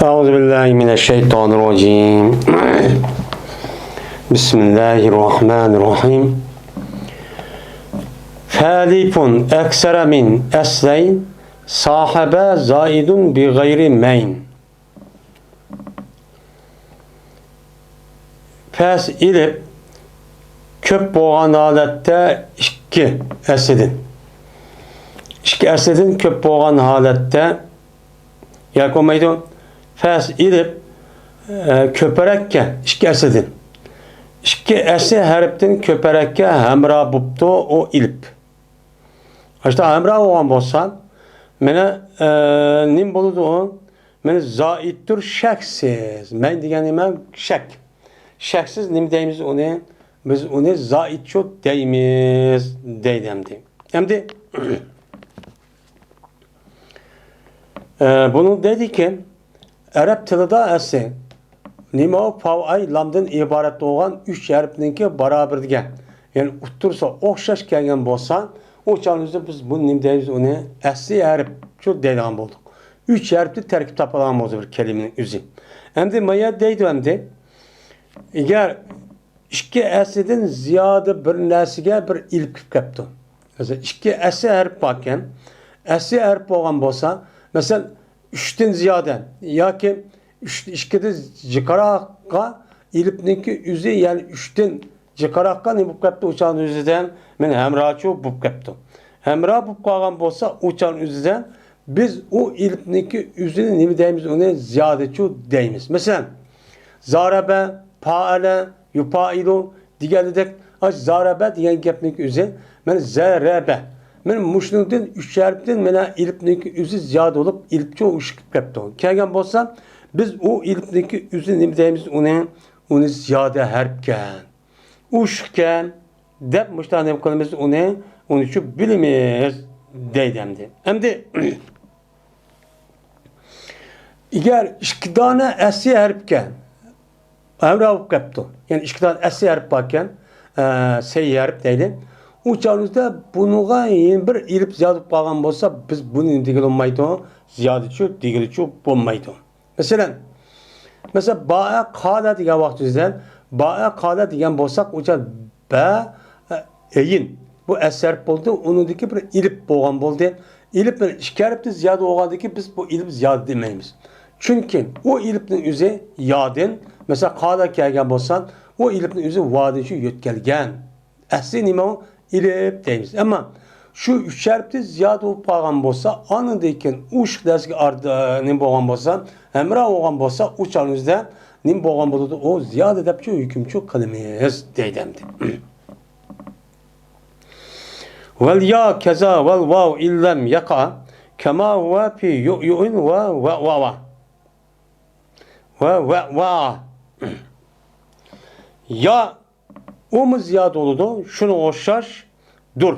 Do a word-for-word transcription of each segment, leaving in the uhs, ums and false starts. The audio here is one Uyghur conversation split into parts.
أعوذ بالله من الشيطان الرجيم. بسم الله الرحمن الرحيم. فألف أكثر من أصلين صاحبا زائد بغير مين. پەس ئېلىپ كۆپ بولغان ھالەتتە ئىككى ئەسلىدىن، ئىككى ئەسلىدىن كۆپ بولغان ھالەتتە ياكى بولمايدۇ. پەس ئېلىپ، ئە، كۆپرەككە، ئىككى ئەسلىدىن، ئىككى ئەسلى ھەرپتىن كۆپرەككە ھەمراھ بوپتۇ ئۇ ئېلىپ. ئاشتا ھەمراھ بولغان بولسا، مانا، ئە، نېمە بولىدۇ ئۇ؟ مانا زائىدتۇر شەكسىز. مەين دېگەن نېمە؟ شەك. شەكسىز نېمە دەيمىز ئۇنى؟ بىز ئۇنى زائىدچۇ دەيمىز، دەيدۇ ئەمدى. ئەمدى، ئە، بۇنىڭ دەيدىكى، ئەرەب تىلىدا ئەسلى نېمە ئۇ؟ پاۋ ئەي لامدىن ئىبارەت بولغان ئۈچ ھەرپنىڭكى بارابىر دېگەن، يەنى ئوتتۇرىسى ئوخشاش كەلگەن بولسا، ئۇ چاغنىڭ ئۆزىدە بىز بۇنى نېمە دەيمىز؟ ئۇنى ئەسلى ھەرپچۇ دەيدىغان بولدۇق. ئۈچ ھەرپتىن تەركىب تاپىدىغان بولسا بىر كەلىمىنىڭ ئۆزى. ئەمدى مايا دەيدۇ ئەمدى. ئەگەر ئىككى ئەسلىدىن زىيادە بىر نەرسىگە بىر ئېلىپ كىرىپ كەپتۇ. مەسىلەن، ئىككى ئەسلى ھەرپ باركەن، ئەسلى ھەرپ بولغان بولسا، مەسىلەن، ئۈچتىن زىيادە ياكى ئۈچ، ئىككىدىن جىقراققا ئېلىپنىڭكى ئۆزى، يەنى ئۈچتىن جىقراققا نېمە بولۇپ كەپتۇ؟ ئۇ چاغنىڭ ئۆزىدە مانا ھەمراھچۇ بولۇپ كەپتۇ. ھەمراھ بولۇپ قالغان بولسا، ئۇ چاغنىڭ ئۆزىدە بىز ئۇ ئېلىپنىڭكى ئۆزىنى نېمە دەيمىز؟ ئۇنى زىيادىچۇ دەيمىز. مەسىلەن، زارەبە، پائەلە، يۇپائىلۇ دېگەندەك، ئاش زارەبە دېگەن گەپنىڭكى ئۆزى، مانا زەرەبە. مانا مۇشۇنىڭدىن ئۈچ ھەرپتىن مانا ئېلىپنىڭكى ئۆزى زىيادە بولۇپ، ئېلىپچۇ ئوشۇپ كەپتۇ. كەلگەن بولسا، بىز ئۇ ئېلىپنىڭكى ئۆزىنى نېمە دەيمىز؟ ئۇنى، ئۇنى زىيادە ھەرپكەن، ئوشۇقكەن دەپ مۇشۇنداق نېمە قىلىمىز؟ ئۇنى، ئۇنىچۇ بىلىمىز دەيدۇ ئەمدى. ئەمدى ئەگەر ئىككى دانە ئەسلى ھەرپكەن، ھەمراھ بولۇپ كەپتۇ. يەنى ئىككى دانە ئەسلى ھەرپ باركەن، ئە، سەي ھەرپ دەيلى. ئۇ چاغىمىزدا بۇنىڭغا يەنە بىر ئېلىپ زىيادە بولۇپ قالغان بولسا، بىز بۇنى نېمە دېگىلى بولمايدۇ؟ زىيادىچۇ دېگىلىچۇ بولمايدۇ. مەسىلەن، مەسىلەن، بائە قالە دېگەن ۋاقتىمىزدا، بائە قالە دېگەن بولساق، ئۇ چاغ بە، ئە، ئەين. بۇ ئەسلى ھەرپ بولدى، ئۇنىڭدىكى بىر ئېلىپ بولغان بولدى. ئېلىپ بىر ئىككى ھەرپتىن زىيادە بولغاندىكىن بىز بۇ ئېلىپ زىيادە دېمەيمىز. چۈنكى ئۇ ئېلىپنىڭ ئۆزى يادىن، مەسىلەن، قالە كەلگەن بولسا، ئۇ ئېلىپنىڭ ئۆزى ۋادىن شۇ يۆتكەلگەن. ئەسلى نېمە ئۇ؟ ئېلىپ دەيمىز. ئەمما شۇ ئۈچ ھەرپتىن زىيادە بولۇپ قالغان بولسا، ئاندىن كېيىن ئوشۇق دەرسكە ئاردا-، نېمە بولغان بولسا، ھەمراھ بولغان بولسا، ئۇ چاغنىڭ ئۆزىدە نېمە بولغان بولىدۇ؟ ئۇ زىيادە دەپچۇ ھۆكۈمچۇ قىلىمىز دەيدۇ ئەمدى. ۋەل يا كەزا ۋەل ۋاۋ ئىللەم يەقا كەما ھۇۋە پى يۇئيۇئىن ۋە ۋەۋاۋا. ۋە ۋەۋا. يا ئۇمۇ زىيادە بولىدۇ، شۇنىڭغا ئوخشاشتۇر.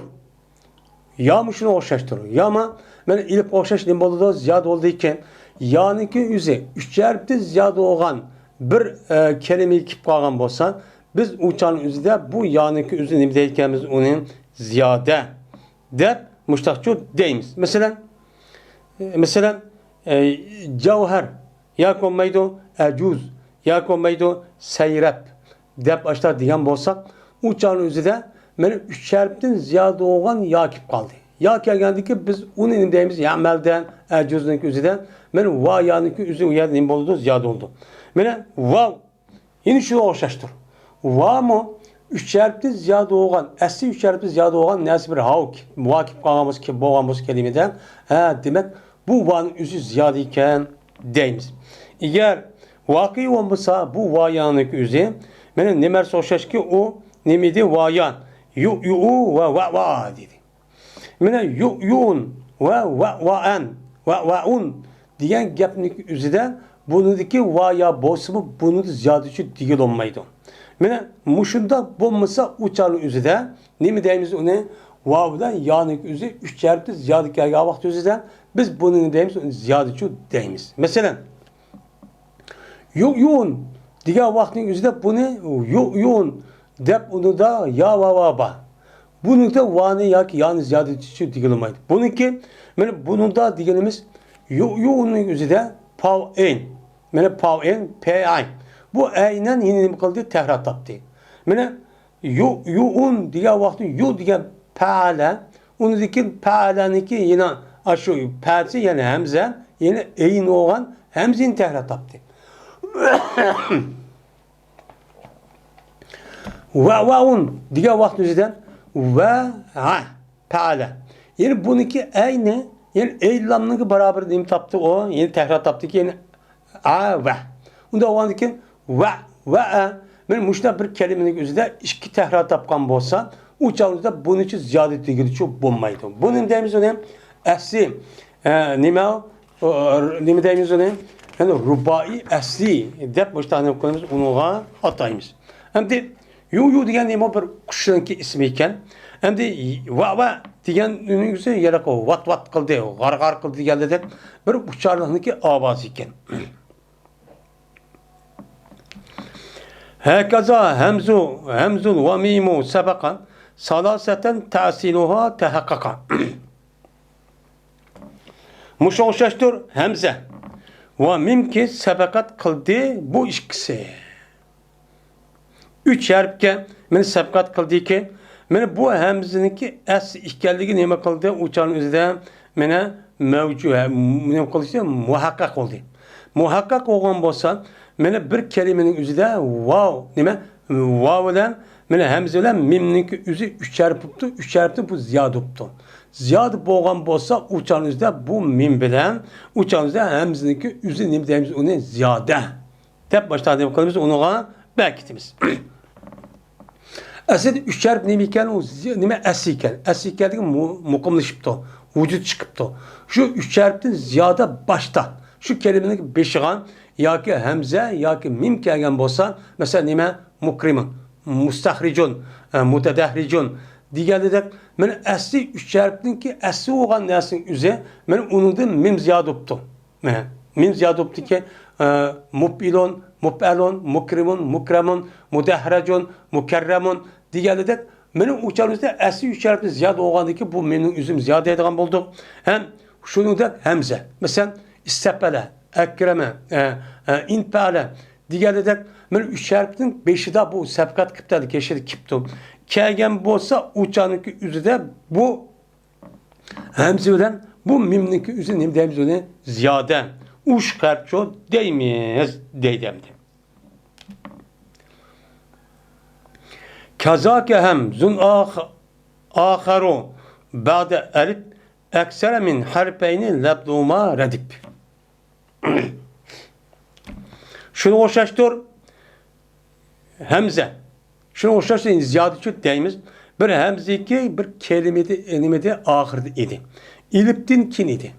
يامۇ شۇنىڭغا ئوخشاشتۇر. ياما، مانا ئېلىپقا ئوخشاش نېمە بولىدۇ؟ زىيادە بولىدىكەن. يانىڭكى ئۆزى ئۈچ ھەرپتىن زىيادە بولغان بىر، ئە، كەلىمىگە كېلىپ قالغان بولسا، بىز ئۇ چاغنىڭ ئۆزىدە بۇ يانىڭكى ئۆزى نېمە دەيدىكەنمىز؟ ئۇنى زىيادە دەپ مۇشتاقچۇ دەيمىز. مەسىلەن، مەسىلەن، ئە، جەۋھەر ياكى بولمايدۇ، ئەجۇز ياكى بولمايدۇ، سەيرەپ دەپ ئاشتا دېگەن بولساق، ئۇ چاغنىڭ ئۆزىدە مانا ئۈچ ھەرپتىن زىيادە بولغان يا كېلىپ قالدى. يا كەلگەندىكى بىز ئۇنى نېمە دەيمىز؟ يەمەلدە، ئەجۇزنىڭكى ئۆزىدە مانا ۋا يانىڭكى ئۆزى ئۇ يەردە نېمە بولىدۇ؟ زىيادە بولىدۇ. مانا ۋاۋ يەنە شۇنىڭغا ئوخشاشتۇر. ۋامۇ ئۈچ ھەرپتىن زىيادە بولغان، ئەسلى ئۈچ ھەرپتىن زىيادە بولغان نەرسە بىر ھاۋ، ۋا كېلىپ قالغان بولسا، كېلىپ بولغان بولسا كەلىمىدە، ھە، دېمەك، بۇ ۋانىڭ ئۆزى زىيادە ئىكەن دەيمىز. ئەگەر ۋاقىئىي بولمىسا، بۇ ۋا يانىڭكى ئۆزى، مانا نېمە نەرسە ئوخشاشكى، ئۇ نېمە ئىدى؟ ۋا يان. يۇ، يۇ، ۋا، ۋا، ۋا دېدى. مانا يۇ، يۇن ۋا، ۋا، ۋائەن، ۋا، ۋائۇن دېگەن گەپنىڭ ئۆزىدە بۇنىڭدىكى ۋا يا بولسىمۇ، بۇنىڭدا زىيادىچۇ دېگىلى بولمايدۇ. مانا مۇشۇنداق بولمىسا، ئۇ چاغنىڭ ئۆزىدە نېمە دەيمىز ئۇنى؟ ۋاۋ بىلەن يانىڭ ئۆزى ئۈچ ھەرپتىن زىيادە كەلگەن ۋاقىت ئۆزىدە بىز بۇنى نېمە دەيمىز؟ ئۇنى زىيادىچۇ دەيمىز. مەسىلەن، يۇيۇن دېگەن ۋاقىتنىڭ ئۆزىدە بۇنى يۇيۇن دەپ ئۇنىڭدا يا ۋا ۋا بار. بۇنىڭدا ۋانى ياكى يانى زىيادىچۇ دېگىلىمايدۇ. بۇنىڭكى، مانا بۇنىڭدا دېگىنىمىز يۇيۇننىڭ ئۆزىدە پاۋ ئەين. مانا پاۋئىن، پېئەي. بۇ ئەينەن يەنە نېمە قىلدى؟ تەكرار تاپتى. مانا يۇ، يۇئۇن دېگەن ۋاقىتتا يۇ دېگەن پەئەلە، ئۇنىڭدىن كېيىن پەئەلەنىڭكى يەنە ئاشۇ پەسى يەنە ھەمزە، يەنە ئەين بولغان ھەمزىنى تەكرار تاپتى. ۋەئۇن دېگەن ۋاقىتنىڭ ئۆزىدە ۋەئە، پەئەلە. يەنى بۇنىڭكى ئەينى، يەنى ئەيلامنىڭكى بارابىر نېمە تاپتى ئۇ؟ يەنى تەكرار تاپتىكى، يەنى ئەۋە. ئۇنداق بولغاندىن كېيىن ۋە، ۋەئە. مانا مۇشۇنداق بىر كەلىمىنىڭ ئۆزىدە ئىككى تەكرار تاپقان بولسا، ئۇ چاغدا بۇنىڭچە زىيادە دېگىلىچۇ بولمايدۇ. بۇنى دەيمىز ئۇنى ئەسلى، ئە، نېمە؟ ئۇ، نېمە دەيمىز ئۇنى؟ يەنى رۇبائىي ئەسلى دەپ مۇشۇنداق نېمە قىلىمىز، ئۇنىڭغا ئاتايمىز. ئەمدى يۇ، يۇ دېگەن نېمە؟ بىر قۇشنىڭكى ئىسمى ئىكەن. ئەمدى ۋە، ۋە دېگەن ئۆزى يەنە ۋات، ۋات قىلدى، غار، غار قىلدى دېگەندەك بىر ئۇچارلىقنىڭكى ئاۋازى ئىكەن. ھەكازا ھەمزۇ، ھەمزۇن ۋە مىمۇ سەبەقە سالاسەتەن تەسىلۇھا تەھەققەقە. مۇشۇ ئوخشاشتۇر ھەمزە ۋە مىمكى سەبەقەت قىلدى بۇ ئىككىسى. ئۈچ ھەرپكە مانا سەبقەت قىلدىكى، مانا بۇ ھەمزىنىڭكى ئەسلى ئىكەنلىكى نېمە قىلدى؟ ئۇچارنىڭ ئۆزىدە مانا مەۋجۇ، نېمە قىلدى؟ مۇھەققەق بولدى. مۇھەققەق بولغان بولسا، مانا بىر كەلىمىنىڭ ئۆزىدە ۋاۋ، نېمە؟ ۋاۋ بىلەن، مانا ھەمزە بىلەن مىمنىڭكى ئۆزى ئۈچ ھەرپ بوپتۇ، ئۈچ ھەرپتىن بۇ زىيادە بوپتۇ. زىيادە بولغان بولسا، ئۇچارنىڭ ئۆزىدە بۇ مىم بىلەن، ئۇچارنىڭ ئۆزىدە ھەمزىنىڭكى ئۆزى نېمە دەيمىز؟ ئۇنى زىيادە دەپ باشتا نېمە قىلىمىز؟ ئۇنىڭغا بەك كېتىمىز. ئەسلىدە ئۈچ ھەرپ نېمە ئىكەن؟ ئۇ زى-، نېمە ئەسلى ئىكەن؟ ئەسلى ئىكەنلىكى مۇ-، مۇقىملىشىپتۇ، ۋۇجۇد چىقىپتۇ. شۇ ئۈچ ھەرپتىن زىيادە باشتا، شۇ كەلىمىنىڭ بېشىغا ياكى ھەمزە ياكى مىم كەلگەن بولسا، مەسىلەن، نېمە؟ مۇكرىمۇن، مۇستەخرىجۇن، ئە، مۇتەدەھرىجۇن دېگەندەك، مانا ئەسلى ئۈچ ھەرپنىڭكى ئەسلى بولغان نەرسىنىڭ ئۆزى، مانا ئۇنىڭدىن مىم زىيادە بوپتۇ. مىم زىيادە بوپتۇكى، ئە، مۇپئىلۇن، مۇپئەلۇن، مۇكرىمۇن، مۇكرەمۇن، مۇدەھرەجۇن، مۇكەررەمۇن دېگەنلىدەك، مېنىڭ ئۇچارىمىزدا ئەسلى ئۈچ ھەرپنى زىيادە بولغاندىكى بۇ مىمنىڭ ئۆزىمۇ زىيادە دەيدىغان بولدۇق. ھەم شۇنىڭدەك ھەمزە. مەسىلەن، ئىستەپەلە، ئەكرەمە، ئە، ئە، ئىنپەلە دېگەنلىدەك، مېنىڭ ئۈچ ھەرپنىڭ بېشىدا بۇ سەبقەت قىپتەلىك يېشىل كېپتۇ. كەلگەن بولسا ئۇچارنىڭكى ئۆزىدە بۇ ھەمزە بىلەن بۇ مىمنىڭكى ئۆزى نېمە دەيمىز ئۇنى؟ زىيادە. ئۇششۇق ھەرپچۇ دەيمىز، دەيدۇ ئەمدى. كازاكە ھەمزۇن ئاخ-، ئاخەرۇ بەدە ئەلىپ ئەكسەرە مىن ھەرپەينى لەبدۇما رەدىپ. شۇنىڭغا ئوخشاشتۇر ھەمزە. شۇنىڭغا ئوخشاش زىيادىچۇ دەيمىز. بىر ھەمزىكى بىر كەلىمىدە، نېمىدە، ئاخىرىدا ئىدى. ئېلىپتىن كېيىن ئىدى.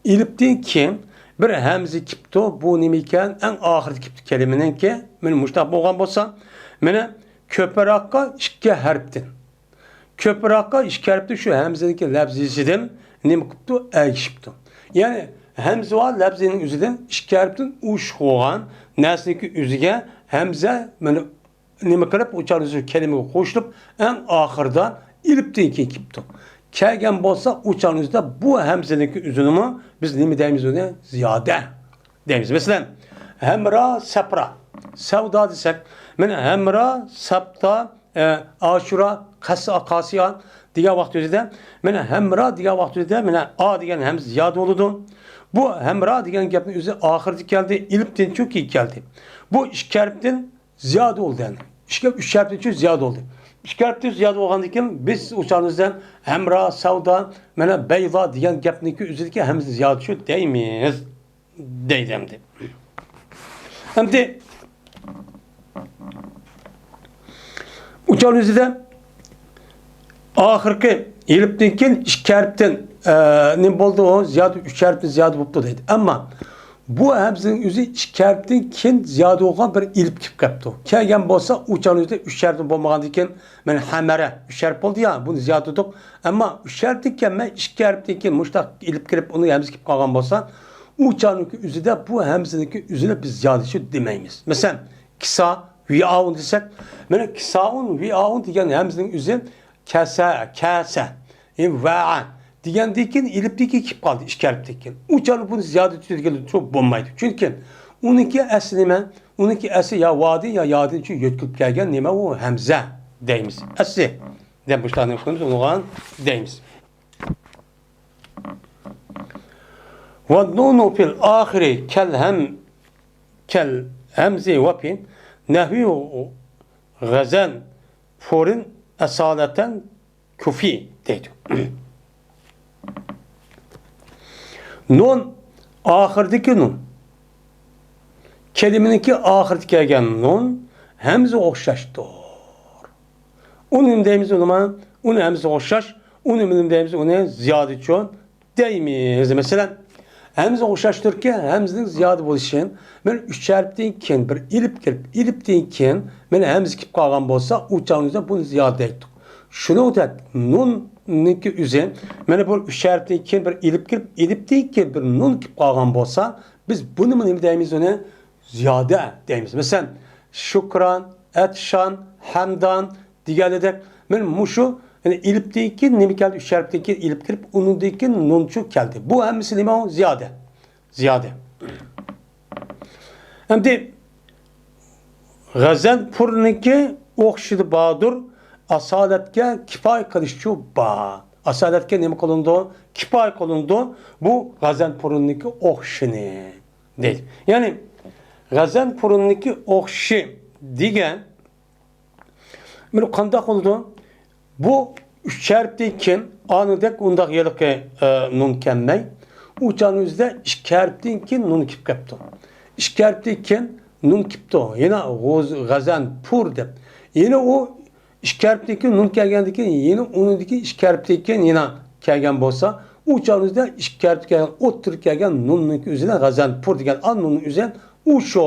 ئېلىپتىن كېيىن بىر ھەمزە كېپتۇ. بۇ نېمە ئىكەن؟ ئەڭ ئاخىرىدا كېپتۇ كەلىمىنىڭكى. مانا مۇشۇنداق بولغان بولسا، مانا كۆپرەكقە ئىككى ھەرپتىن. كۆپرەكقە ئىككى ھەرپتىن شۇ ھەمزىنىڭكى لەفزىسىدىن نېمە قىپتۇ؟ ئەگىشىپتۇ. يەنى ھەمزىۋا لەفزىنىڭ ئۆزىدىن ئىككى ھەرپتىن ئۇششۇق بولغان نەرسىنىڭكى ئۆزىگە ھەمزە مانا نېمە قىلىپ، ئۇچارنىڭ ئۆزى كەلىمىگە قوشۇلۇپ، ئەڭ ئاخىرىدا ئېلىپتىن كېيىن كېپتۇ. كەلگەن بولسا، ئۇچارنىڭ ئۆزىدە بۇ ھەمزىنىڭكى ئۆزىنىمۇ بىز نېمە دەيمىز ئۇنى؟ زىيادە دەيمىز. مەسىلەن، ھەمرا، سەپرا، سەۋدا دېسەك، مانا ھەمرا، سەپتا، ئە، ئاشۇرا، قەس-، قاسىيا دېگەن ۋاقىت ئۆزىدە، مانا ھەمرا دېگەن ۋاقىت ئۆزىدە، مانا ئا دېگەن ھەمزە زىيادە بولىدۇ. بۇ ھەمرا دېگەن گەپنىڭ ئۆزى ئاخىرىدا كەلدى، ئېلىپتىنچۇ كېيىن كەلدى. بۇ ئىككى ھەرپتىن زىيادە بولدى، يەنى. ئىككى، ئۈچ ھەرپتىنچۇ زىيادە بولدى. ئۈچ ھەرپتىن زىيادە بولغاندىن كېيىن بىز ئۇچارىمىزدا ھەمرا، سەۋدا، مانا بەيزا دېگەن گەپنىڭكى ئۆزىدىكى ھەمزە زىيادىچۇ دەيمىز. دەيدۇ ئەمدى. ئەمدى ئۇچارنىڭ ئۆزىدە ئاخىرقى ئېلىپتىن كېيىن ئىككى ھەرپتىن، ئە، نېمە بولدى ئۇ؟ زىيادە، ئۈچ ھەرپتىن زىيادە بوپتۇ دەيدۇ. ئەمما بۇ ھەمزىنىڭ ئۆزى ئىككى ھەرپتىن كېيىن زىيادە بولغان بىر ئېلىپ كېلىپ قاپتۇ. كەلگەن بولسا ئۇچارنىڭ ئۆزىدە ئۈچ ھەرپتىن بولمىغاندىن كېيىن، مانا ھەمەرە ئۈچ ھەرپ بولدى يا، بۇنى زىيادە دېدۇق. ئەمما ئۈچ ھەرپتىن كەلمەي ئىككى ھەرپتىن كېيىن مۇشۇنداق ئېلىپ كىرىپ ئۇنى ھەمزە كېلىپ قالغان بولسا، ئۇچارنىڭكى ئۆزىدە بۇ ھەمزىنىڭكى ئۆزىنى بىز زىيادىچۇ دېمەيمىز. مەسىلەن، كىسا، ۋىئاۋۇن دېسەك، مانا كىساۋۇن، ۋىئاۋۇن دېگەن ھەمزىنىڭ ئۆزى كەسە، كەسە، ئى، ۋەئە دېگەندىن كېيىن ئېلىپتىن كېيىن كېلىپ قالدى، ئىككى ھەرپتىن كېيىن. ئۇچارنى بۇنى زىيادە تۈزگىلى بولمايدۇ. چۈنكى ئۇنىڭكى ئەسلى نېمە؟ ئۇنىڭكى ئەسلى يا ۋادى يا يادىن چۈ يۆتكىلىپ كەلگەن نېمە ئۇ؟ ھەمزە دەيمىز. ئەسلى دەپ مۇشۇلارنى قىلىمىز، ئۇنىڭغا دەيمىز. ۋە نۇنۇ فىل ئاخىرى كەل ھەم، كەل ھەمزى ۋەپى نەھۋى غەزەن پۇرىن ئەسالەتەن كۇفى دەيدۇ. نۇن، ئاخىرىدىكى نۇن. كەلىمىنىڭكى ئاخىرىدا كەلگەن نۇن ھەمزىگە ئوخشاشتۇر. ئۇنى نېمە دەيمىز ئۇلىما؟ ئۇنى ھەمزىگە ئوخشاش، ئۇنى نېمە دەيمىز؟ ئۇنى زىيادىچۇ دەيمىز. مەسىلەن، ھەمزە ئوخشاشتۇركى، ھەمزىنىڭ زىيادە بولۇشى. مانا ئۈچ ھەرپتىن كېيىن بىر ئېلىپ كىرىپ، ئېلىپتىن كېيىن مانا ھەمزە كېلىپ قالغان بولسا، ئۇ چاغنىڭدا بۇنى زىيادە دەيتتۇق. شۇنىڭدەك نۇننىڭكى ئۆزى، مانا بۇ ئۈچ ھەرپتىن كېيىن بىر ئېلىپ كىرىپ، ئېلىپتىن كېيىن بىر نۇن كېلىپ قالغان بولسا، بىز بۇنىمۇ نېمە دەيمىز ئۇنى؟ زىيادە دەيمىز. مەسىلەن، شۇكران، ئەتشان، ھەمدان دېگەنلىدەك، مانا مۇشۇ، يەنى ئېلىپتىن كېيىن نېمە كەلدى؟ ئۈچ ھەرپتىن كېيىن ئېلىپ كىرىپ، ئۇنىڭدىن كېيىن نۇنچۇ كەلدى. بۇ ھەممىسى نېمە ئۇ؟ زىيادە. زىيادە. ئەمدى غەزەنپۇرنىڭكى ئوخشىشى باردۇر، ئاسالەتكە كىپايە قىلىشچۇ بار. ئاسالەتكە نېمە قىلىنىدۇ؟ كىپايە قىلىنىدۇ. بۇ غەزەنپۇرنىڭكى ئوخشىشىنى دەيدۇ. يەنى غەزەنپۇرنىڭكى ئوخشىشى دېگەن بىر قانداق بولىدۇ؟ بۇ ئۈچ ھەرپتىن كېيىن ئانىدەك ئۇنداق ھېلىقى، ئە، نۇن كەلمەي، ئۇ چاغنىڭ ئۆزىدە ئىككى ھەرپتىن كېيىن نۇن كېلىپ قاپتۇ. ئىككى ھەرپتىن كېيىن نۇن كېلىپتۇ. يەنە غوز-، غەزەنپۇر دەپ. يەنە ئۇ ئىككى ھەرپتىن كېيىن نۇن كەلگەندىن كېيىن، يەنە ئۇنىڭدىن كېيىن ئىككى ھەرپتىن كېيىن يەنە كەلگەن بولسا، ئۇ چاغنىڭ ئۆزىدە ئىككى ھەرپتىن كەلگەن، ئوتتۇرىدا كەلگەن نۇننىڭ ئۆزىنى غەزەنپۇر دېگەن، ئا نۇننىڭ ئۆزى ئۇشۇ.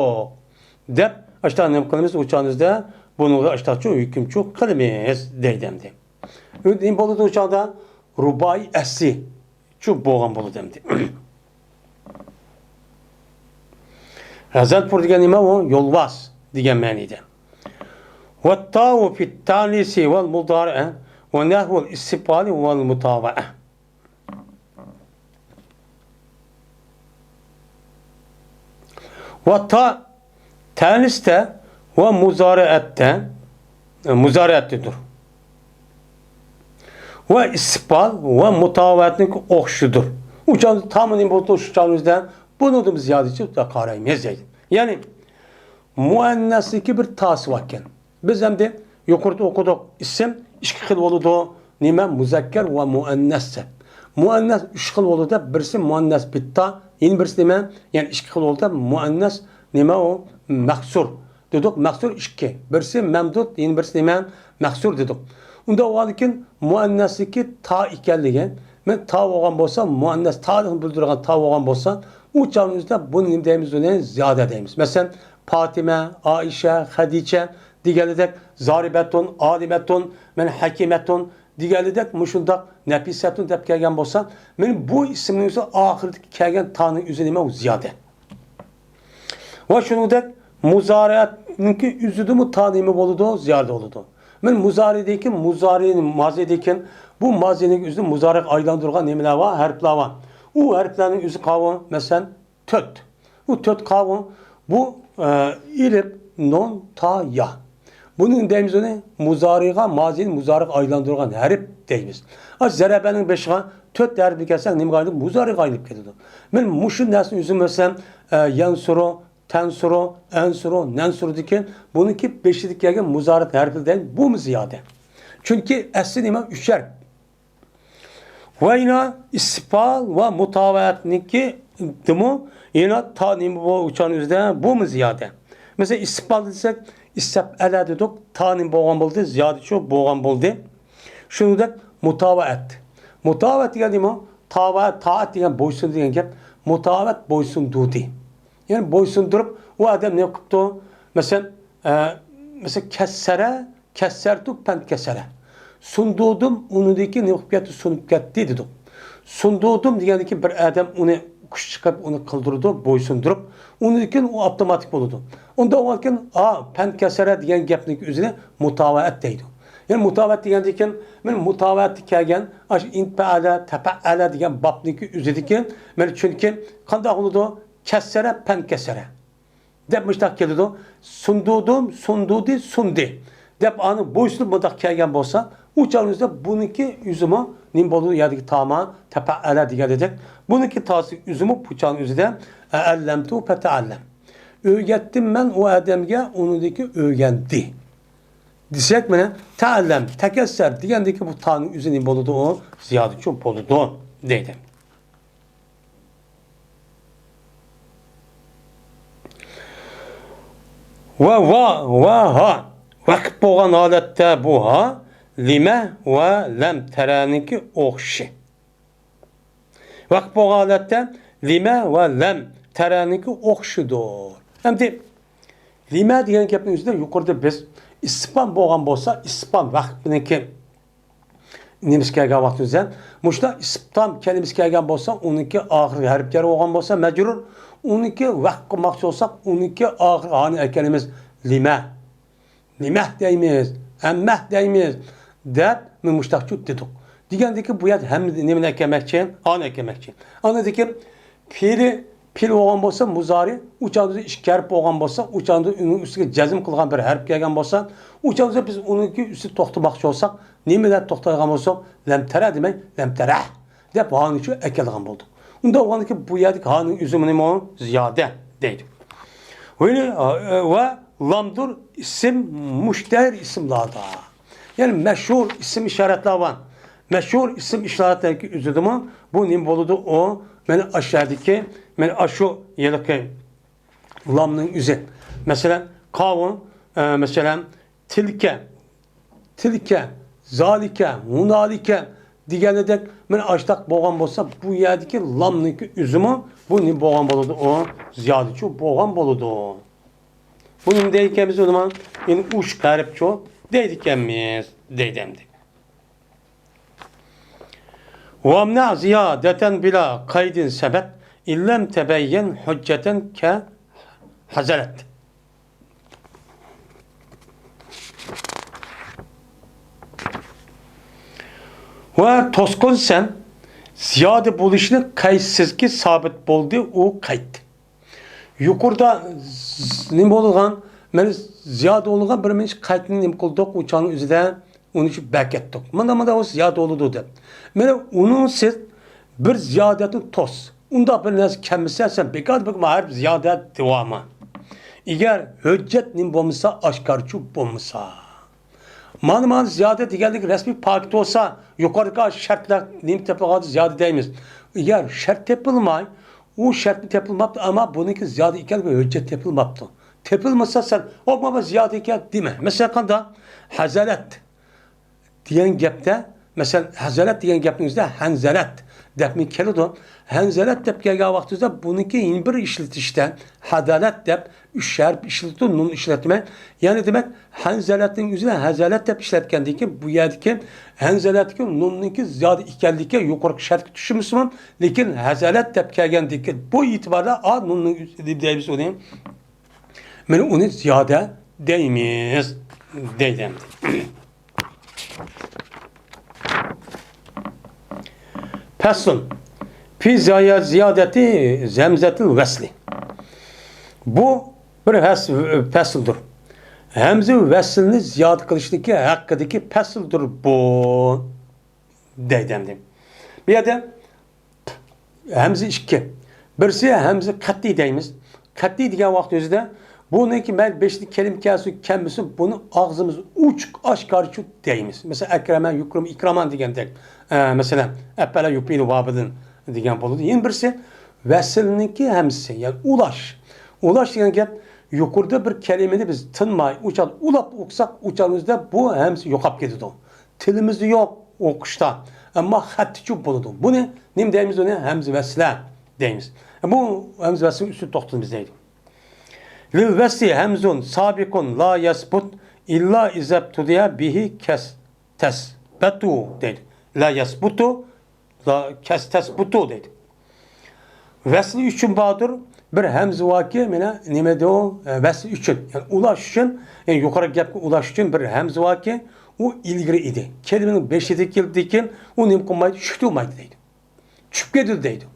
دەپ، ئاشتا نېمە قىلىمىز؟ ئۇ چاغنىڭدا بۇنىڭغا ئاشتاچۇ ھۆكۈمچۇ قىلىمىز دەيدۇ ئەمدى. نېمە بولىدۇ ئۇ چاغدا؟ رۇبائىي ئەسلىچۇ بولغان بولىدۇ ئەمدى. غەزەنپۇر دېگەن نېمە ئۇ؟ يولۋاس دېگەن مەنىدە. والتاء في التانيث والمضارع ونحو الاستقبال والمطاوعة. ۋە تا تەنىستە ۋە مۇزارىئەتتە، مۇزارىئەتتىدۇر. ۋە ئىستىقبال ۋە مۇتاۋەتنىڭ ئوخشىشىدۇر. ئۇ چاغدا تامىنى بولدى، شۇ چاغدا بۇنىڭدىن زىيادىچە قارايمىز دەيدۇ. يەنى مۇئەننەسنىڭكى بىر تاسى باركەن. بىز ئەمدى يۇقىرىدا ئوقۇدۇق، ئىسىم ئىككى خىل بولىدۇ. نېمە؟ مۇزەككەر ۋە مۇئەننەس دەپ. مۇئەننەس ئۈچ خىل بولىدۇ دەپ، بىرسى مۇئەننەس بىتتا، يەنە بىرسى نېمە؟ يەنە ئىككى خىل بولىدۇ دەپ، مۇئەننەس نېمە ئۇ؟ مەقسۇر دېدۇق، مەقسۇر ئىككى. بىرسى مەمدۇد، يەنە بىرسى نېمە؟ مەقسۇر دېدۇق. ئۇنداق بولغاندىكىن مۇئەننەسنىڭكى تا ئىكەنلىكى، مەن تا بولغان بولسا، مۇئەننەس تا دېگەن بىلدۈرىدىغان تا بولغان بولسا، ئۇ چاغنىڭ ئۆزىدە بۇنى نېمە دەيمىز؟ ئۇنى زىيادە دەيمىز. مەسىلەن، پاتىمە، ئائىشە، خەدىچە دېگەنلىدەك، زارىبەتۇن، ئالىمەتۇن، مەن ھەكىمەتۇن دېگەنلىدەك، مۇشۇنداق نەپىسەتۇن دەپ كەلگەن بولسا، مەن بۇ ئىسىمنىڭ ئۆزى ئاخىرىدىكى كەلگەن تانىڭ ئۆزى نېمە؟ ئۇ زىيادە. ۋە شۇنىڭدەك مۇزارىئەتنىڭكى ئۆزىدىمۇ تا نېمە بولىدۇ؟ زىيادە بولىدۇ. مەن مۇزارىدىكى، مۇزارى، مازىدىكى، بۇ مازىنىڭ ئۆزىنى مۇزارىغا ئايلاندۇرغان نېمىلەر بار؟ ھەرپلەر بار. ئۇ ھەرپلەرنىڭ ئۆزى قاۋۇ، مەسىلەن، تۆت. بۇ تۆت قاۋۇ، بۇ، ئە، ئېلىپ، نون، تا، يا. بۇنى دەيمىز ئۇنى مۇزارىغا، مازىنى مۇزارىغا ئايلاندۇرغان ھەرپ دەيمىز. ئاشۇ زەرەبەنىڭ بېشىغا تۆت ھەرپنى كەلسەك، نېمىگە ئايلىنىپ؟ مۇزارىغا ئايلىنىپ كېتىدۇ. مەن مۇشۇ نەرسىنى ئۆزۈم بىلسەم، ئە، يەنسۇرۇ، تەنسۇرۇ، ئەنسۇرۇ، نەنسۇرۇدىكى بۇنىڭكى بېشىدىكى كەلگەن مۇزارىئەت ھەرپى دەيمىز، بۇمۇ زىيادە. چۈنكى ئەسلى نېمە؟ ئۈچ ھەرپ. ۋە يەنە ئىستىقبال ۋە مۇتاۋەتنىڭكى دىمۇ يەنە تا نېمە بۇ ئۇچان ئۆزىدە بۇمۇ زىيادە. مەسىلەن، ئىستىقبال دېسەك، ئىستەپئەلە دېدۇق، تا نېمە بولغان بولدى؟ زىيادىچۇ بولغان بولدى. شۇنىڭدەك مۇتاۋەت. مۇتاۋەت دېگەن نېمە؟ تاۋە، تائەت دېگەن بويسۇن دېگەن گەپ. مۇتاۋەت بويسۇندۇردى. يەنى بويسۇندۇرۇپ، ئۇ ئادەم نېمە قىپتۇ؟ مەسىلەن، ئە، مەسىلەن، كەسسەرە، كەسسەرتۇ پەن كەسەرە. سۇندۇردۇم، ئۇنىڭدىن كېيىن نېمە قىلىپ كەتتى؟ سۇنۇپ كەتتى دېدۇق. سۇندۇردۇم دېگەندىن كېيىن بىر ئادەم ئۇنى كۈچ چىقىرىپ، ئۇنى قىلدۇرىدۇ، بويسۇندۇرۇپ، ئۇنىڭدىن كېيىن ئۇ ئاپتوماتىك بولىدۇ. ئۇنداق بولغاندىكىن، ئا، پەن كەسەرە دېگەن گەپنىڭ ئۆزىنى مۇتاۋەت دەيدۇ. يەنى مۇتاۋەت دېگەندىن كېيىن، مەن مۇتاۋەتتە كەلگەن، ئاشۇ ئىنپەئەلە، تەپەئەلە دېگەن بابنىڭكى ئۆزىدىكى، مەن چۈنكى قانداق بولىدۇ؟ كەسسەرە، پەن كەسەرە. دەپ مۇشۇنداق كېلىدۇ. سۇندۇدۇم، سۇندۇدى، سۇندى. دەپ ئانى بويسۇنۇپ مۇنداق كەلگەن بولسا، ئۇ چاغنىڭىزدا بۇنىڭكى ئۆزىمۇ نېمە بولىدۇ؟ يەردىكى تاما، تەپەئەلە دېگەن ئىدۇق. بۇنىڭكى تاسى ئۆزىمۇ بۇ چاغنىڭ ئۆزىدە ئەللەمتۇ پەتەئەللەم. ئۆگەتتىم مەن ئۇ ئادەمگە، ئۇنىڭدىكى ئۆگەندى. دېسەك، مانا، تەئەللەم، تەكەسسەر دېگەندىكى بۇ تانىڭ ئۆزى نېمە بولىدۇ؟ ئۇ زىيادىچۇ بولىدۇ، دەيدۇ. ۋە، ۋا، ۋە، ھا. ۋەقىپ بولغان ھالەتتە بۇ ھا، لىمە ۋە لەم تەرەنىڭكى ئوخشىشى. ۋەقىپ بولغان ھالەتتە لىمە ۋە لەم تەرەنىڭكى ئوخشىشىدۇر. ئەمدى لىمە دېگەن گەپنىڭ ئۆزىدە يۇقىرىدا بىز ئىستىپھام بولغان بولسا، ئىستىپھام ۋەقىپنىڭكى نېمىسى كەلگەن ۋاقتىمىزدا، مۇشۇنداق ئىستىپھام كەلىمىسى كەلگەن بولسا، ئۇنىڭكى ئاخىرى ھەرپ جەر بولغان بولسا، مەجرۇر، ئۇنىڭكى ۋەقىپ قىلماقچى بولساق، ئۇنىڭكى ئاخىرى ھانى ئەكەلىمىز لىمە. نېمە دەيمىز، ھەممە دەيمىز دەپ، مەن مۇشتاقچۇ دېدۇق. دېگەندىكى بۇ يەردە ھەممە نېمىنى ئەكەلمەكچى؟ ھانى ئەكەلمەكچى. ئاندىن كېيىن پېئىلى پېئىل بولغان بولسا، مۇزارى، ئۇ چاغدا ئىككى ھەرپ بولغان بولسا، ئۇ چاغدا ئۇنىڭ ئۈستىگە جەزم قىلغان بىر ھەرپ كەلگەن بولسا، ئۇ چاغدا بىز ئۇنىڭكى ئۈستىدە توختىماقچى بولساق، نېمە دەپ توختايدىغان بولساق، لەم تەرە دېمەي، لەم تەرەھ دەپ ھانى شۇ ئەكەلگەن بولدۇق. ئۇنداق بولغاندىكى بۇ يەردىكى ھانىڭ ئۆزى نېمە؟ زىيادە دەيدۇ. ۋە، ۋە لامدۇر ئىسىم مۇشتەھىر ئىسىملاردا. يەنى مەشھۇر ئىسىم ئىشارەتلەر بار. مەشھۇر ئىسىم ئىشارەتلەرنىڭ ئۆزىدىمۇ بۇ نېمە بولىدۇ؟ ئۇ مانا ئاشۇ يەردىكى، مانا ئاشۇ ھېلىقى لامنىڭ ئۆزى. مەسىلەن، قاۋۇ، ئە، مەسىلەن، تىلكە، تىلكە، زالىكە، ھۇنالىكە دېگەنىدەك، مانا ئاشتاق بولغان بولسا، بۇ يەردىكى لامنىڭكى ئۆزىمۇ بۇ نېمە بولغان بولىدۇ؟ ئۇ زىيادىچۇ بولغان بولىدۇ. بۇ نېمە دەيدىكەنمىز ئۇنىمۇ؟ يەنى ئوشۇق ھەرپچۇ دەيدىكەنمىز، دەيدۇ ئەمدى. ۋەمنە زىيادەتەن بىلا قەيدىن سەبەت، ئىللەم تەبەييەن ھۆججەتەن كە ھەزەلەت. ۋە توسقۇن سەن زىيادە بولۇشنى قەيتسىزكى سابىت بولدى ئۇ قەيت. يۇقىرىدا ز-، نېمە بولغان؟ مانا زىيادە بولغان بىر مىنچە قەيتنى نېمە قىلدۇق؟ ئۇ چاغنىڭ ئۆزىدە ئۇنى شۇ بەركەتتۇق. مانا، مانا ئۇ زىيادە بولىدۇ دەپ. مانا ئۇنىڭسىز بىر زىيادەتنى توس. ئۇنداق بىر نەرسە كەلمىسە، سەن بىكار بىر ھەرپ زىيادە دەۋامى. ئەگەر ھۆججەت نېمە بولمىسا، ئاشكارىچۇ بولمىسا. مانا، مانا زىيادە دېگەنلىك رەسمىي پاكىت بولسا، يۇقىرىدىكى شەرتلەر نېمە تېپىلغاندا زىيادە دەيمىز. ئەگەر شەرت تېپىلماي، ئۇ شەرتمۇ تېپىلماپتۇ، ئەمما بۇنىڭكى زىيادە ئىكەنلىكى ھۆججەت تېپىلماپتۇ. تېپىلمىسا سەن، ئۇ مانا زىيادە ئىكەن دېمە. مەسىلەن، قانداق؟ ھەزەلەت دېگەن گەپتە، مەسىلەن، ھەزەلەت دېگەن گەپنىڭ ئۆزىدە ھەنزەلەت دەپمۇ كېلىدۇ. ھەنزەلەت دەپ كەلگەن ۋاقتىمىزدا بۇنىڭكى يەنە بىر ئىشلىتىشتە ھەدەلەت دەپ ئۈچ ھەرپ ئىشلىتىدۇ، نۇن ئىشلەتمەي. يەنى دېمەك، ھەنزەلەتنىڭ ئۆزىنى ھەزەلەت دەپ ئىشلەتكەندىن كېيىن، بۇ يەردىكى ھەنزەلەتتىكى نۇننىڭكى زىيادە ئىكەنلىكى يۇقىرىقى شەرتكە چۈشمىسىمۇ، لېكىن ھەزەلەت دەپ كەلگەندىن كېيىن، بۇ ئېتىباردا ئا نۇننىڭ ئۆزى دەيمىز ئۇنى. مانا ئۇنى زىيادە دەيمىز، دەيدۇ ئەمدى. پەسلۇن. پى زايا زىيادەتى ھەمزەتىل ۋەسلى. بۇ بىر ھەس-، پەسىلدۇر. ھەمزە ۋەسلىنى زىيادە قىلىشتىكى ھەققىدىكى پەسىلدۇر بۇ. دەيدۇ ئەمدى. بۇ يەردە ھەمزە ئىككى. بىرسى ھەمزە قەتئىي دەيمىز. قەتئىي دېگەن ۋاقىت ئۆزىدە بۇنىڭكى مەيلى بېشىدا كەلىمە كەلسۇن، كەلمىسۇن، بۇنى ئاغزىمىز ئوچۇق، ئاشكارىچۇ دەيمىز. مەسىلەن، ئەكرەمە، يۇكرىمۇ، ئىكرامان دېگەندەك. ئە، مەسىلەن، ئەپئەلە يۇپئىلۇ بابىدىن دېگەن بولىدۇ. يەنە بىرسى ۋەسىلنىڭكى ھەمزىسى، يەنى ئۇلاش. ئۇلاش دېگەن گەپ، يۇقىرىدا بىر كەلىمىنى بىز تىنماي، ئۇچان ئۇلاپ ئوقۇساق، ئۇچان ئۆزىدە بۇ ھەمزە يوقاپ كېتىدۇ. تىلىمىزدا يوق ئوقۇشتا، ئەمما خەتتىچۇ بولىدۇ. بۇنى نېمە دەيمىز؟ ئۇنى ھەمزە ۋەسلە دەيمىز. بۇ ھەمزە ۋەسلىنىڭ ئۈستىدە توختىلىمىز دەيدۇ. لىل ۋەسلى ھەمزۇن سابىقۇن لا يەسبۇت ئىللا ئىزەبتۇلىيە بىھى كەس تەسبەتۇ دەيدۇ. لا يەسبۇتۇ، لا كەس تەسبۇتۇ دەيدۇ. ۋەسلى ئۈچۈن باردۇر، بىر ھەمزە باركى، مانا نېمە دەيدۇ؟ ئە، ۋەسلى ئۈچۈن، يەنى ئۇلاش ئۈچۈن، يەنى يۇقىرى گەپكە ئۇلاش ئۈچۈن بىر ھەمزە باركى، ئۇ ئىلگىرى ئىدى. كەلىمىنىڭ بېشىدا كېلىپ، لېكىن ئۇ نېمە قىلمايدۇ؟ چۈشتۈرمەيدۇ دەيدۇ. چۈشۈپ كېتىدۇ دەيدۇ.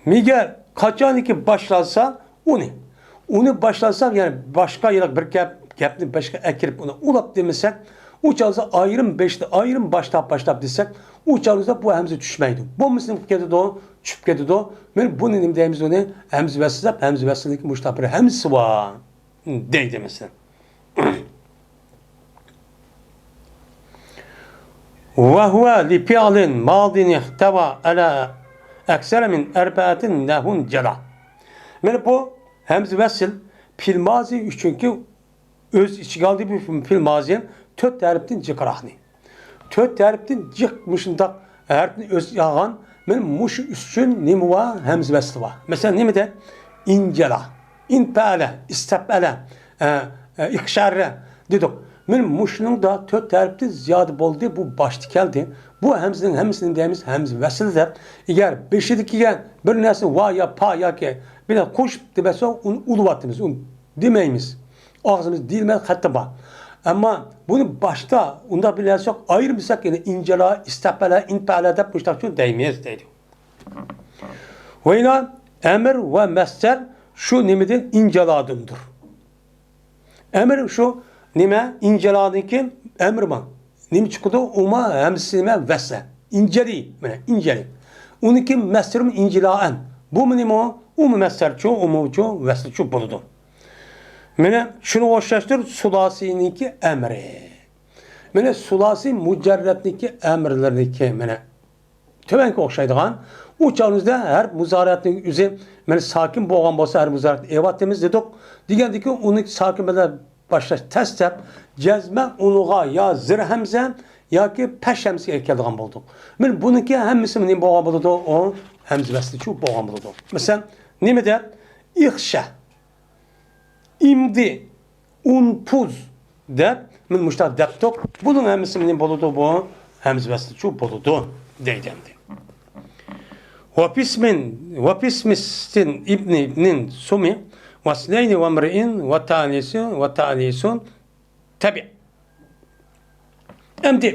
مەگەر قاچانكى باشلانسا ئۇنى، ئۇنى باشلاساق، يەنى باشقا يەرگە بىر گەپ، گەپنى باشقا ئەكىرىپ، ئۇنى ئۇلاپ دېمىسەك، ئۇ چاغدا ئايرىم بېشتا، ئايرىم باشتا باشلاپ دېسەك، ئۇ چاغدا بۇ ھەمزە چۈشمەيدۇ. بولمىسا نېمە قىلىپ كېتىدۇ؟ چۈشۈپ كېتىدۇ. مەن بۇنى نېمە دەيمىز ئۇنى؟ ھەمزە ۋەسلى دەپ، ھەمزە ۋەسلىنىڭكى مۇشۇنداق بىر ھەمزىسى بار دەيدۇ مەسىلەن. وهو لفعل ماض احتوى على أكثر من أربعة نحو جلا. مانا بۇ ھەمزە ۋەسل پېئىل مازى ئۈچۈنكى ئۆز ئىچىگە ئالدى بۇ پېئىل مازى تۆت ھەرپتىن جىقراقنى. تۆت ھەرپتىن جىق مۇشۇنداق ھەرپنى ئۆز ئىچىگە ئالغان مانا مۇشۇ ئۈچۈن نېمە بار؟ ھەمزە ۋەسلى بار. مەسىلەن، نېمىدە؟ ئىنجەلا، ئىنپەلە، ئىستەپئەلە، ئە، ئە، ئىقشەررە دېدۇق. مانا مۇشۇنىڭدا تۆت ھەرپتىن زىيادە بولدى، بۇ باشتا كەلدى. بۇ ھەمزىنىڭ ھەممىسىنى دەيمىز ھەمزە ۋەسلى دەپ. ئەگەر بېشىدا كەلگەن بىر نەرسە ۋا يا پا ياكى بىلەن قوشۇپ دېمەسە، ئۇنى ئۇلىۋاتىمىز، ئۇنى دېمەيمىز. ئاغزىمىز دېيىلمەي خەتتە بار. ئەمما بۇنى باشتا ئۇنداق بىر نەرسە يوق، ئايرىمىساق يەنە ئىنجەلا، ئىستەپەلە، ئىنپەلە دەپ مۇشۇنداق چۈشەن دەيمىز دەيدۇ. ۋەيلا ئەمر ۋە مەسدەر شۇ نېمىدىن؟ ئىنجالادىندۇر. ئەمر شۇ نېمە؟ ئىنجالادىكى ئەمر بار. نېمە چىقىدۇ؟ ئۇما ھەمزىسى نېمە؟ ۋەسلە. ئىنجەلى، مانا ئىنجەلى. ئۇنىڭكى مەسدىرىمۇ ئىنجىلائەن. بۇمۇ نېمە؟ ئۇمۇ مەسدەرچۇ، ئۇمۇچۇ، ۋەسلىچۇ بولىدۇ. مانا شۇنىڭغا ئوخشاشتۇر سۇلاسىينىڭكى ئەمرى. مانا سۇلاسىي مۇجەررەتنىڭكى ئەمىرلىرىنىڭكى مانا تۆۋەنگە ئوخشايدىغان. ئۇ چاغىمىزدا ھەرپ مۇزارىئەتنىڭ ئۆزى مانا ساكىن بولغان بولسا ھەرپ مۇزارىئەتنى ئېۋاتىمىز دېدۇق. دېگەندىكىن ئۇنى ساكىن بىلەن باشلاش تەس دەپ، جەزمەن ئۇنىڭغا يا زىر ھەمزە ياكى پەش ھەمزىگە كېلىدىغان بولدۇق. مانا بۇنىڭكى ھەممىسى نېمە بولغان بولىدۇ؟ ئۇ ھەمزە ۋەسلىچۇ بولغان بولىدۇ. مەسىلەن، نېمە دەپ؟ ئىخشە، ئىمدى، ئۇنپۇز دەپ، مانا مۇشۇنداق دەپتۇق. بۇنىڭ ھەممىسى نېمە بولىدۇ؟ بۇ ھەمزە ۋەسلىچۇ بولىدۇ دەيدۇ ئەمدى. وفي اسم، وفي اسم ست ابن ابن سم واثنين وامرئ وتانيث وتانيث تبع. ئەمدى،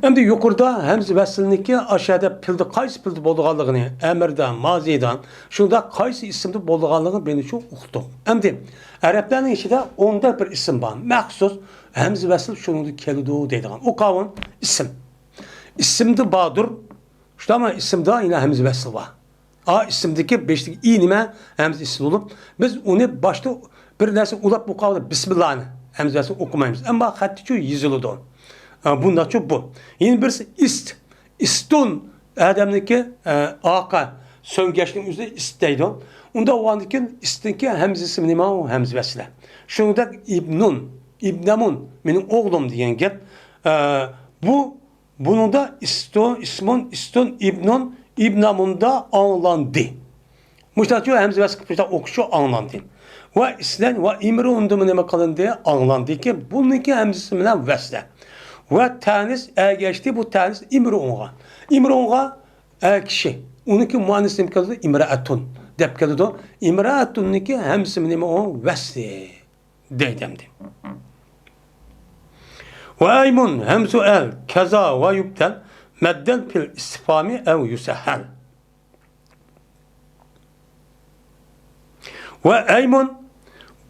ئەمدى يۇقىرىدا ھەمزە ۋەسلىنىڭكى ئاشۇ يەردە پېئىلدە قايسى پېئىلدە بولىدىغانلىقىنى، ئەمىردە، مازىدا، شۇنداق قايسى ئىسىمدا بولىدىغانلىقىنى بىرنىچە ئۇقتۇق. ئەمدى ئەرەبلەرنىڭ ئىچىدە ئوندەك بىر ئىسىم بار، مەخسۇس ھەمزە ۋەسل شۇنىڭدا كېلىدۇ دەيدىغان. ئۇ قاۋۇن ئىسىم. ئىسىمدا باردۇر، شۇنداقمۇ ئىسىمدا يەنە ھەمزە ۋەسل بار. ئا ئىسىمدىكى بېشىدىكى ئى نېمە؟ ھەمزە ئىسىم بولۇپ، بىز ئۇنى باشتا بىر نەرسە ئۇلاپ ئوقۇۋالىپ، بىسمىللانى ھەمزە ۋەسل ئوقۇمايمىز. ئەمما خەتتىچۇ يېزىلىدۇ. ئا، بۇنداقچۇ بۇ. يەنە بىرسى ئىست. ئىستون ئادەمنىكى، ئە، ئاقا سۆڭگەچنىڭ ئۆزىنى ئىست دەيدۇ. ئۇنداق بولغاندىكىن ئىستنىڭكى ھەمزىسى نېمە؟ ئۇ ھەمزە ۋەسلە. شۇنىڭدەك ئىبنۇن، ئىبنەمۇن، مېنىڭ ئوغلۇم دېگەن گەپ. ئە، بۇ بۇنىڭدا ئىستون، ئىسمون، ئىستون، ئىبنون، ئىبنامۇندا ئاڭلاندى. مۇشۇنداقچۇ ھەمزە ۋەسل قىلىپ مۇشۇنداق ئوقۇشۇ ئاڭلاندى. ۋە ئىسنەن ۋە ئىمرۇئۇندىمۇ نېمە قىلىندى؟ ئاڭلاندىكى، بۇنىڭكى ھەمزىسى بىلەن ۋەسلە. ۋە تەنىس ئەگەشتى، بۇ تەنىس ئىمرۇئۇنغا. ئىمرۇئۇنغا ئەر كىشى. ئۇنىڭكى مۇئەننىسى نېمە كېلىدۇ؟ ئىمرەئەتۇن دەپ كېلىدۇ. ئىمرەئەتۇننىڭكى ھەمزىسى نېمە ئۇ؟ ۋەسلى. دەيدۇ ئەمدى. ۋە ئەيمۇن ھەمزۇ ئەل كەزا ۋە يۇبدەل مەددەن پىل ئىستىفامى ئەۋ يۇسەھەل. ۋە ئەيمۇن،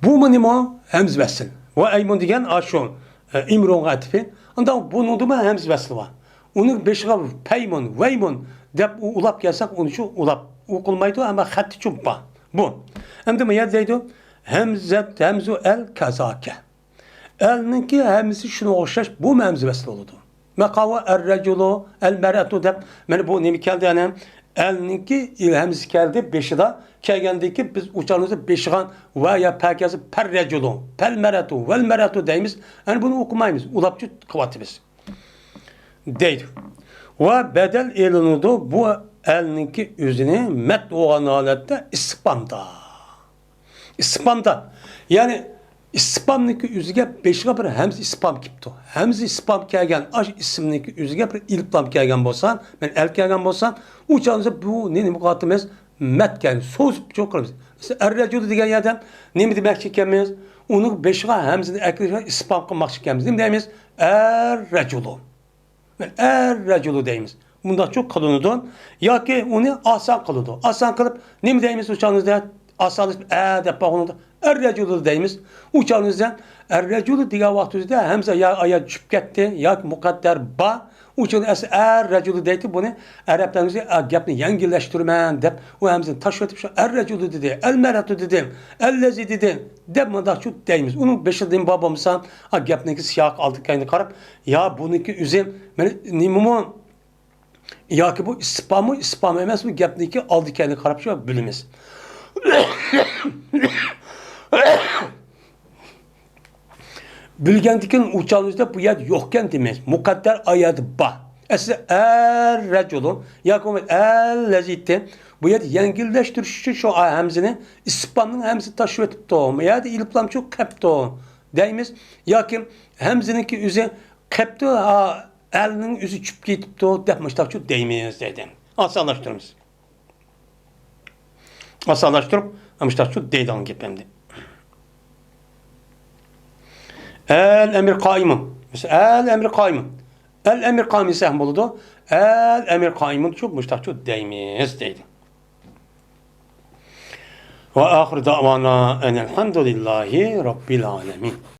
بۇمۇ نېمە؟ ھەمزە ۋەسل. ۋە ئەيمۇن دېگەن ئاشۇ، ئە، ئىمرۇئۇنغا ئەتىپى. ئانداق بۇنىڭدىمۇ ھەمزە ۋەسلى بار. ئۇنىڭ بېشىغا پەيمۇن، ۋەيمۇن دەپ ئۇ-، ئۇلاپ كەلسەك، ئۇنى شۇ ئۇلاپ ئوقۇلمايدۇ، ئەمما خەتتىچۇ بار. بۇ. ئەمدى ما يەردە دەيدۇ، ھەمزەت، ھەمزۇ ئەل كازاكە. ئەلنىڭكى ھەمزىسى شۇنىڭغا ئوخشاش، بۇمۇ ھەمزە ۋەسلى بولىدۇ. مەقاۋا ئەررەجۇلۇ، ئەلمەرئەتۇ دەپ، مانا بۇ نېمە كەلدى، ئەنە ئەلنىڭكى ھەمزىسى كەلدى بېشىدا، كەلگەندىكى بىز ئۇچارىمىزدا بېشىغا ۋە يا پە كەلسە پەررەجۇلۇ، پەلمەرئەتۇ، ۋەلمەرئەتۇ دەيمىز، ئەنە بۇنى ئوقۇمايمىز، ئۇلاپچۇ قىلىۋاتىمىز. دەيدۇ. ۋە بەدەل ئېلىنىدۇ بۇ ئەلنىڭكى ئۆزىنى مەد بولغان ھالەتتە ئىستىفامدا. ئىستىفامدا. يەنى ئىستىفامنىڭكى ئۆزىگە بېشىغا بىر ھەمزە ئىستىفام كېلىپتۇ. ھەمزە ئىستىفام كەلگەن ئاش ئىسىمنىڭكى ئۆزىگە بىر ئېلىپلام كەلگەن بولسا، مەن ئەل كەلگەن بولسا، ئۇ چاغدا بۇ نېمە قىلىۋاتىمىز؟ مەد كەلگەن، سوزۇپ چوقۇرىمىز. مەسىلەن، ئەررەجۇلۇ دېگەن يەردە نېمە دېمەكچى ئىكەنمىز؟ ئۇنىڭ بېشىغا ھەمزىنى ئەكىرىپ ئىستىفام قىلماقچى ئىكەنمىز. نېمە دەيمىز؟ ئەررەجۇلۇ. ئەررەجۇلۇ دەيمىز. مۇنداقچۇ قىلىنىدۇ. ياكى ئۇنى ئاسان قىلىدۇ. ئاسان قىلىپ نېمە دەيمىز ئۇ چاغىمىزدا؟ ئاسانلىشىپ ئە دەپ بارغىنىدا ئەر رەجۇلۇ دەيمىز. ئۇ چاغنىڭىزدا ئەر رەجۇلۇ دېگەن ۋاقتىمىزدا ھەمزە يا ئايا چۈشۈپ كەتتى ياكى مۇقەددەر بار. ئۇ چاغدا ئەسلى ئەر رەجۇلۇ دەيتتى. بۇنى ئەرەبلەرنىڭ ئە، گەپنى يەڭگىللەشتۈرىمەن دەپ، ئۇ ھەمزىنى تاشلىۋېتىپ، شۇ ئەر رەجۇلۇ دېدى، ئەل مەرئەتۇ دېدى، ئەللەزى دېدى دەپ مۇنداقچۇ دەيمىز. ئۇنىڭ بېشىدا نېمە بار بولمىسا، ئا، گەپنىڭكى سىياقى ئالدى كەينىگە قاراپ، يا بۇنىڭكى ئۆزى مانا نېمىمۇ؟ ياكى بۇ ئىسپاممۇ، ئىسپام ئەمەسمۇ؟ گەپنىڭكى ئالدى كەينىگە قاراپ شۇ بىلىمىز. بىلگەندىكىن ئۇ چاغنىڭدا بۇ يەردە يوقكەن دېمەيمىز. مۇقەددەر ئايەتى بار. ئەسلى ئەر رەجۇلۇ ياكى بولمىسا ئەللەزىتى. بۇ يەردە يەڭگىللەشتۈرۈش ئۈچۈن شۇ ھەمزىنى، ئىسپامنىڭ ھەمزىسى تاشلىۋېتىپتۇ. بۇ يەردە ئېلىپلامچۇ قەپتۇ دەيمىز. ياكى ھەمزىنىڭكى ئۆزى قەپتۇ، ھا، ئەلنىڭ ئۆزى چۈشۈپ كېتىپتۇ دەپ مۇشتاقچۇ دەيمىز دەيدۇ. ئاسانلاشتۇرىمىز. ئاسانلاشتۇرۇپ مۇشتاقچۇ دەيدىغان گەپ ئەمدى. ئەل ئەمر قائىمۇ. مەسىلەن، ئەل ئەمر قائىمۇ. ئەل ئەمر قائىمۇ دېسە ھەم بولىدۇ. ئەل ئەمر قائىمۇ شۇ مۇشتاقچۇ دەيمىز دەيدۇ. ۋە ئاخىر دەۋانا ئەنەلھەمدۇلىللاھى رەببىل ئالەمىن.